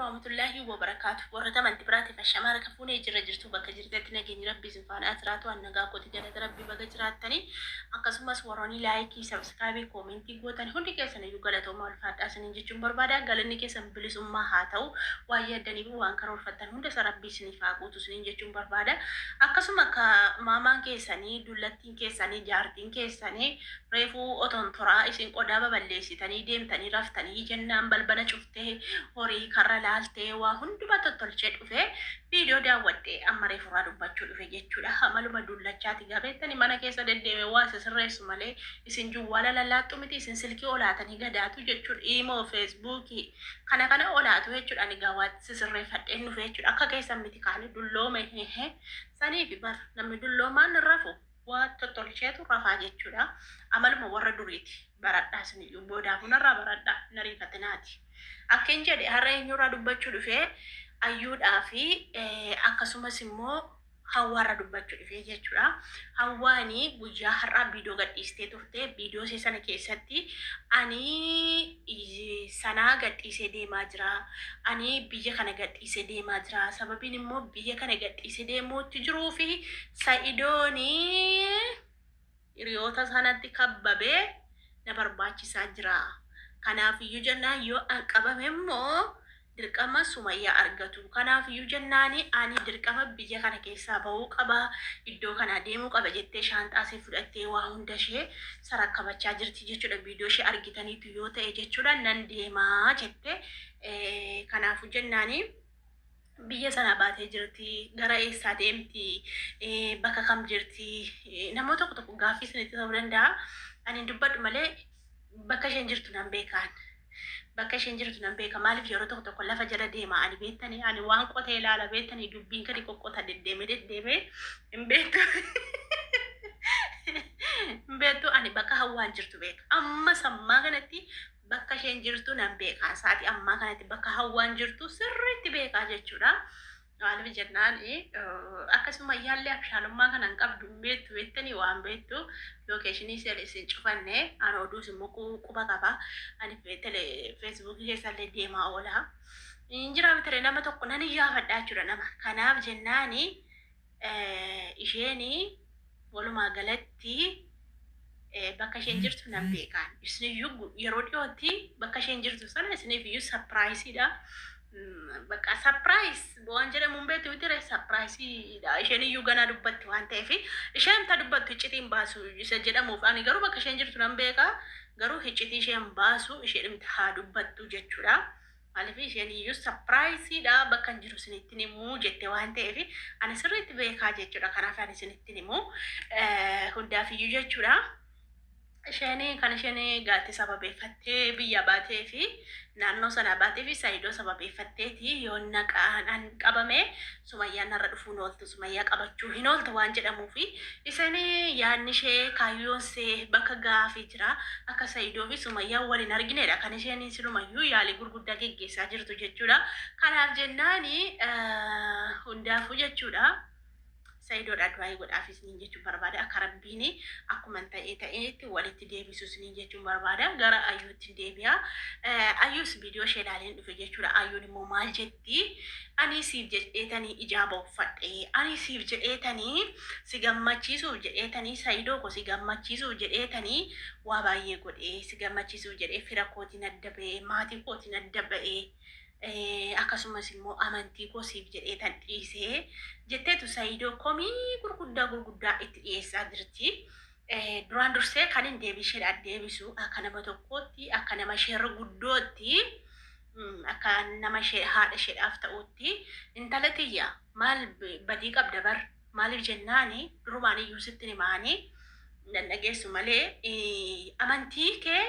Warahmatullaahi wabarakaatu. Warroota amantii biraatiif ashamaa harka fuunee jirra jirtu bakka jirtetti nageenyi rabbii isin faana haa jiraatu. An nagaa kooti galata rabbii baga jiraattanii akkasumas warroonni laayikii sabskraayibii koomentii gootan hundi keessan iyyuu galatoomaa ulfaadhaa isiniin jechuun barbaada. Galanni keessan bilisummaa haa ta'u. Waan yaaddanii fi waan karoorfattan hunda isa rabbii isiniif haa guutu isiniin jechuun barbaada. Akkasuma akka maamaan keessanii dullattiin keessanii jaartiin keessanii Reefuu otontoraa isin qodaa baballeessitanii deemtanii raftanii jennaan balbala cuftee horii karra laaltee waa hunduma tottolchee dhufe viidiyoo daawwadhe amma reefurraa dubbachuu dhufe jechuudha. Amaluma dullachaati gaa beektanii mana keessa deddeeme waa isa sirreessu malee isin juwwaala lallaaxxu miti isin silkii olaatanii gadaatu jechuudha. Iimoo feesbuukii kana kana olaatu jechuudha. Ani gaa waa sisirreeffadheen dhufe jechuudha. Akka keessan miti kaani dulloome hehe saniifi bar namni dulloomaan rafu. Waa tottolcheetu rafaa jechuudha. Amaluma warra duriiti. Baradhaa isiniyyuu. Boodaafuu narraa baradhaa. Hin ariifatinaati. Akkin jedhe har'a eenyurraa dubbachuu dhufe ayyuudhaa fi akkasumas immoo hawwaarra dubbachuu dhufe jechuudha. Hawwaani guyyaa har'aa viidiyoo gadhiistee turte. Viidiyoo ishee sana keessatti ani sanaa gadhiisee deemaa jira. Ani biyya kana gadhiisee deemaa jira. Sababiin immoo biyya kana gadhiisee deemuutti jiruu fi Sa'idooni hiriyoota sanatti kabbabee na barbaachisaa jira. Kanaafiyyuu jennaan yoo an qabame immoo dirqama Sumayyaa argatu. Kanaafiyyuu jennaani ani dirqama biyya kana keessaa ba'uu qaba, iddoo kanaa deemuu qaba jettee shaanxaa ishee fudhattee waa hunda ishee sarakkabachaa jirti jechuudha. Viidiyoo ishee argitaniitu yoo ta'e jechuudha nan deemaa jette. Kanaafuu jennaani biyya sanaa baatee jirti, gara eessaa deemti, bakka kam jirti, namoota tokko tokko gaaffii isinitti ta'uu danda'a. Ani hin dubbadhu malee bakka isheen jirtu nan beekaan. Bakka isheen jirtu nan beeka. Maaliif yeroo tokko tokko lafa jala deema ani beektanii ani waan qotee ilaala beektanii dubbiin gadi qoqqota deddeemee deddeemee hin beektu. Hin beektu ani bakka hawwaan jirtu beeka. Amma sammaa kanatti Bakka isheen jirtu nan beeka. Sa'aatii ammaa kanatti bakka Hawwaan jirtu sirriitti beekaa jechuudha. Maaliif jennaan akkasuma yaallee abshaalummaa kana hin qabdu hin beektu beektanii waan beektu lookeeshinii ishee isin cufanne ani oduus immoo quba qaba. Ani tele feesbuukii keessallee deemaa oola. Hin jiraa mitire nama tokko nan iyyaafadha jechuudha nama. Kanaaf jennaani Isheen walumaa galatti bakka isheen jirtu nan beekaan. Isiniyyuu yeroo dhiyootti bakka isheen jirtu sana isiniif iyyuu sapiraayisiidha. Bakka sapiraayis waan jedhamu hin beektu miti ree sapiraayisiidha. Isheen iyyuu ganaa dubbatti waan ta'eef isheen ta dubbattu iccitiin baasu isa jedhamuuf ani garuu bakka isheen jirtu nan beeka. Garuu iccitii isheen baasu isheen haa dubbattu jechuudha. Maaliif isheen iyyuu surprise dha bakka hin jiru isinittin himu jette waan ta'eef ani sirriitti beekaa jechuudha. Kanaaf ani isinittin himu hundaaf iyyuu jechuudha. Isheen kan isheen gaatti sababeeffattee biyya baatee fi naannoo sanaa baatee fi Saayidoo sababeeffatteeti yoo naqaan qabame Sumayyaan narra dhufuu hin ooltu, Sumayyaa qabachuu hin ooltu waan jedhamuufi isheen yaadni ishee kaayyoon ishee bakka gaafii jira. Akka Sa'idoo fi Sumayyaan wal hin arginedha kan isheen silumayyuu yaalii gurguddaa geggeessaa jirtu jechuudha. Kanaaf jennaani hundaafuu jechuudha. Sa'idoodha du'aayii godhaaf isiniin jechuun barbaada. Akka rabbiin akkuma ta'ee ta'eetti walitti deebisu isiniin jechuun barbaada. Gara Ayyuutti deebi'a. Ayyuus viidiyoo ishee ilaaleen dhufe jechuudha. Ayyuun immoo maal jetti? Ani siif jedheetanii ijaaba uffadhe. Ani siif jedheetanii si gammachiisuuf jedheetanii Sa'idoo koo si gammachiisuuf jedheetanii waa baay'ee godhe. Si gammachiisuuf jedhee fira kootiin adda ba'e, maatii kootiin adda ba'e, akkasumas immoo amantii koo siif jedheetan dhiise jetteetu Sa'idoo komii gurguddaa gurguddaa itti dhiyeessaa jirti. Duraan dursee kan hin deebii isheedhaan deebisu akka nama tokkootti, akka nama isheerra guddootti, akka nama ishee haadha isheedhaaf ta'utti intala tiyya maal badii qabda bar maaliif jennaani durumaan iyyuu sitti himaani nan dhageessu malee amantii kee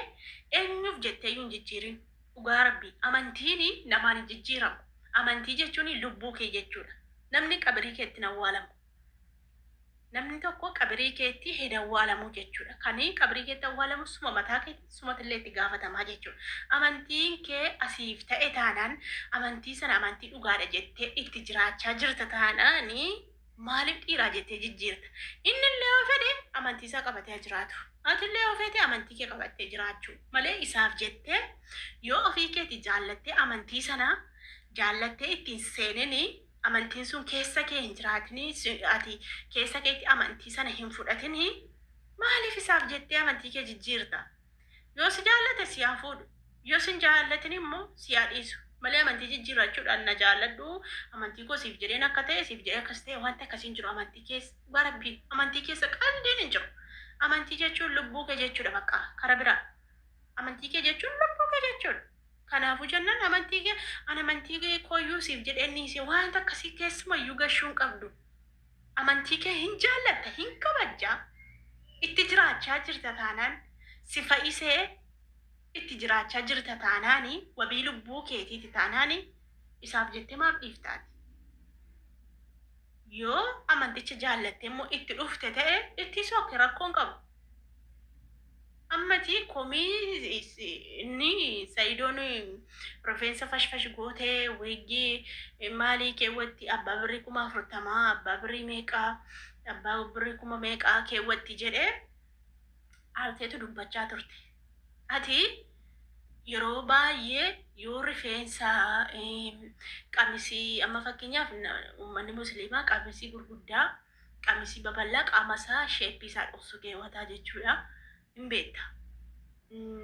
eenyuuf jettee iyyuu hin jijjiirin dhugaa rabbii amantiin namaan hin jijjiiramu amantii jechuun lubbuu kee jechuudha namni qabirii keetti hin awwaalamu Namni tokko qabirii keetti hin awwaalamu jechuudha. Kan qabirii keetti awwaalamu suma mataa keetti sumatillee itti gaafatamaa jechuudha. Amantiin kee asiif ta'e taanaan amantii sana amantii dhugaadha jettee itti jiraachaa jirta taanaan maaliif dhiiraa jettee jijjiirta? Inni illee yoo fedhe amantii isaa qabatee haa jiraatu. Ati illee yoo feete amantii kee qabattee jiraachuu malee isaaf jettee yoo ofii keeti jaallattee amantii sana Jaallattee ittiin seenini amantiin sun keessa kee hin jiraatini, ati keessa keetti amantii sana hin fudhatini, maaliif isaaf jettee amantii kee jijjiirta? Yoo si jaallate si haa fuudhu. Yoo si hin jaallatin immoo si haa dhiisu. Malee amantii jijjiirrachuudhaan na jaalladhu, amantii koo siif jedheen akka ta'e, siif jedhee akkas ta'e, wanti akkasii hin jiru amantii keessa. Dhugaa Rabbii amantii keessa qaldiin hin jiru. Amantii jechuun lubbuu kee jechuudha bakka kara biraa. Amantii kee jechuun lubbuu kee jechuudha. Kanaafuu jennaan amantii kee an amantii kee kooyyuu siif jedheen dhiise wanta akkasii keessumayyuu gashuu hin qabdu. Amantii kee hin jaallatta, hin kabajja, itti jiraachaa jirta taanaan, si fa'isee itti jiraachaa jirta taanaani, wabii lubbuu keetiiti taanaani, isaaf jettee maaf dhiiftaati? Yoo amanticha jaallattee immoo itti dhufte ta'e itti sokke, rakkoon qabu. Ammati komii inni Sa'idoon rifeensa fashfash gootee wiiggii maalii keewwatti, abbaa birrii 40,000, abbaa birrii meeqaa, abbaa birrii kuma meeqaa keewwatti jedhee aarteetu dubbachaa turte. Ati yeroo baay'ee yoo rifeensa qamisii, amma fakkeenyaaf uummanni musliimaa qamisii gurguddaa, qamisii babal'aa qaama isaa shape isaa dhoksu keewwataa jechuudha. Hin beekta.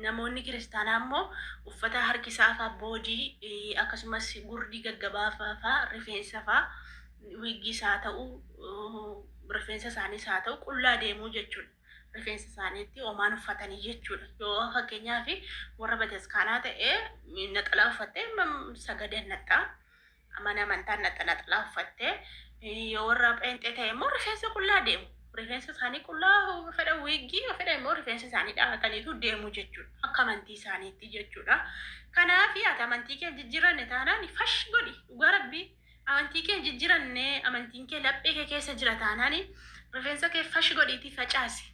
Namoonni kiristaanaa immoo uffata harkisaa faa, boodii, akkasumas gurdii gaggabaafaa faa, rifeensa faa, wiiggiis haa ta'u, rifeensa isaaniis haa ta'u, qullaa deemuu jechuudha. Rifeensa isaaniitti homaan uffatanii jechuudha. Yoo fakkeenyaaf warra bataskaanaa ta'ee naxalaa uffattee sagadan naxxaa. Mana amantaan naxalaa uffattee, yoo warra pheenxee ta'e immoo rifeensa qullaa deemu. Rifeensa isaanii qullaa, fedha wiiggii, yoo fedha immoo rifeensa isaanii dhahataniitu deemu jechuudha. Akka amantii isaaniitti jechuudha. Kanaaf ati amantii kee jijjiiranne taanaan fash godhi, dhugaa Rabbii. Amantii kee jijjiiranne, amantiin kee laphee kee keessa jira taanaan, rifeensa kee fash godhiitii facaasi.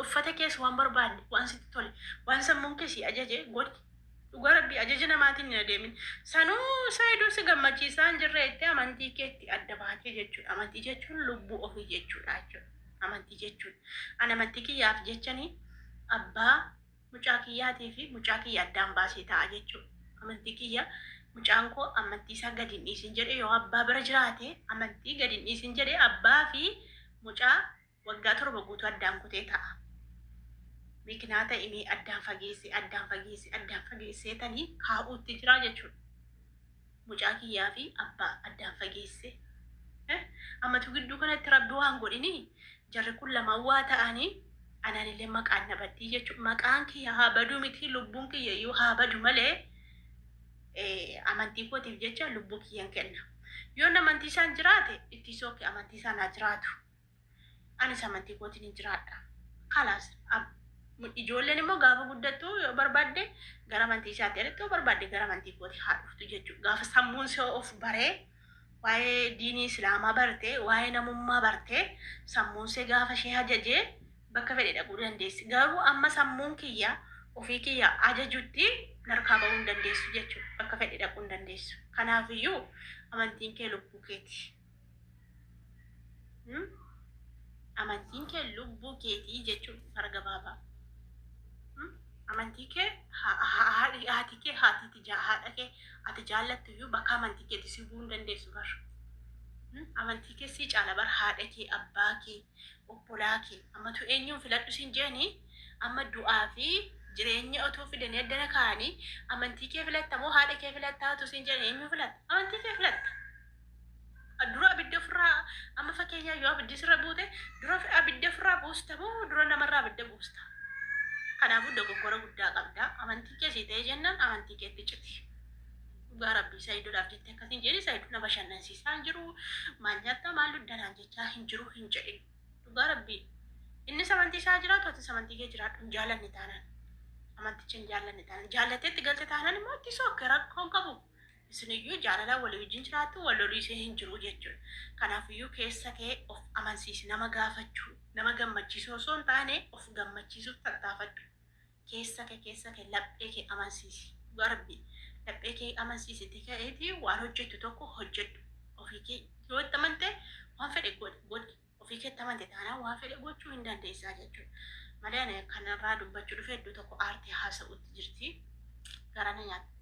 Uffata kees waan barbaadde, waan sitti tole, waan sammuun kee si ajaje godhi. Dhugaa Rabbii ajaja namaatiin hin adeemin. Sanuu Saayidoo si gammachiisaa hin jirre jettee amantii keetti adda baatee jechuudha. Amantii jechuun lubbuu ofii jechuudha jechuudha. Amantii jechuun. Ani amantii kiyyaaf jechanii abbaa mucaa kiyyaatii fi mucaa kiyya addaan baasee ta'a jechuudha. Amantii kiyya, mucaan koo amantii isaa gadi hin dhiisin jedhe, yoo abbaa bira jiraate amantii gadi hin dhiisin jedhe, abbaa fi mucaa waggaa 7 guutuu addaan kutee ta'a. Miknaata imee addaan fageessee, addaan fageessee, addaan fageessee tanii kaa'uutti jira jechuudha. Mucaa kiyyaa fi abbaa addaan fageessee. Ammatu gidduu kanatti Rabbi waan godhini jarri kun lamaan waa ta'anii anaan illee maqaan na baddii jechuudha. Maqaan kiyya haa baduu miti, lubbuun kiyya iyyuu haa badu malee, amantii kootiif jecha lubbuu kiyyan kenna. Yoon amantii isaan jiraate itti sooke, amantii isaan haa jiraatu. Anis amantii kootiin hin jiraadha. Kalaas, ijoolleen immoo gaafa guddattu yoo barbaadde gara amantii isaatti jedhetti, yoo barbaadde gara amantii kooti haa dhuftu jechuudha. Gaafa sammuun see of baree waa'ee diinii islaamaa bartee, waa'ee namummaa bartee, sammuun see gaafa ishee ajajee bakka fedhe dhaquu dandeessi. Garuu amma sammuun kiyya ofii kiyya ajajutti narkaa bahuu hin dandeessu jechuudha. Bakka fedhe dhaquu hin dandeessu. Kanaafiyyuu amantiin kee lubbuu keeti. Amantiin kee lubbuu keetii jechuudha kara gabaabaa. Amantii kee, haati kee, haatiiti, haadha kee ati jaallattu iyyuu bakka amantii keetii si bu'uu hin dandeessu bar. Amantii kee sii caala bar, haadha kee, abbaa kee, obbolaa kee. Ammatu eenyuun filadhu siin jeeni, amma du'aa fi jireenya otoo fidanii addana kaa'anii, amantii kee filatta moo haadha kee filattaa otoo siin jedhan, eenyuun filatta? Amantii kee filatta. Dura abidda ofirraa, amma fakkeenyaaf yoo abiddi sirra buute, dura abidda ofirraa buusta moo dura namarraa abidda buusta? Kanaafuu dogoggora guddaa qabda. Amantii kee sii ta'ee jennaan amantii keetti citi. Dhugaa Rabbii Sayidoodhaaf jettee akkasiin jedhi, Sayidoo na bashannansiisaa hin jiru, maal nyaattaa, maal duddanaan jechaa hin jiru hin jedhin. Dhugaa Rabbii. Innis amantii isaa jiraatu, atis amantii kee jiraadhu, hin jaallanne taanaan. Amanticha hin jaallanne taanaan. Jaallatteetti galte taanaan immoo itti sokke, rakkoon qabu. Isiniyyuu jaalalaan walii wajjin jiraattu, wal loluu ishee hin jiru jechuudha. Kanaafiyyuu keessa kee of amansiisi, nama gaafachuu, nama gammachiisuu osoo hin taane of gammachiisuuf tattaafadhu. Keessa kee laphee kee amansiisi. Dhugaa Rabbii laphee kee amansiisite ka'eeti waan hojjettu tokko hojjedhu. Ofii kee yoo itti amante waan fedhe godhi godhi. Ofii keetti amante taanaan waan fedhe gochuu hin dandeessaa jechuudha. Malee ani kanarraa dubbachuu dhufe, iddoo tokko aartii haasa'utti jirti. Gara na nyaatti.